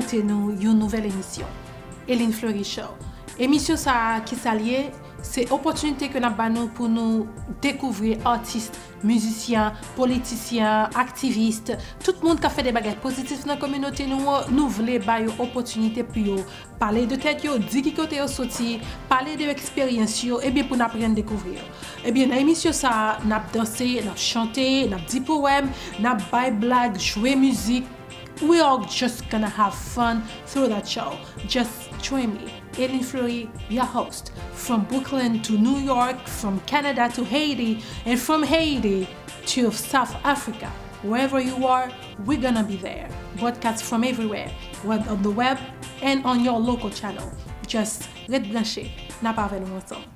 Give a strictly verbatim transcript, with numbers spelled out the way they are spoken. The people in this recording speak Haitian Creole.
prezante nou yon nouvèl emisyon, Eline Fleury Show. Emisyon sa a, ki sa l ye? Se opòtinite ke n ap ba nou pou nou dekouvri atis, mizisyen, politisyen, aktivis, tout moun k ap fè de bagay pozitif nan kominote nou an, nou vle ba yo opòtinite pou yo pale de tèt yo, di ki kote yo soti, pale de eksperyans yo, ebyen pou n aprann dekouvri yo. Ebyen, nan emisyon sa a, n ap danse, n ap chante, n ap di powèm, n ap bay blag, jwe mizik. We all just gonna have fun through that show. Just join me, Eline Fleury, your host. From Brooklyn to New York, from Canada to Haiti, and from Haiti to South Africa. Wherever you are, we're gonna be there. Broadcast from everywhere, web on the web and on your local channel. Just ret branche, n ap avè nou ansanm.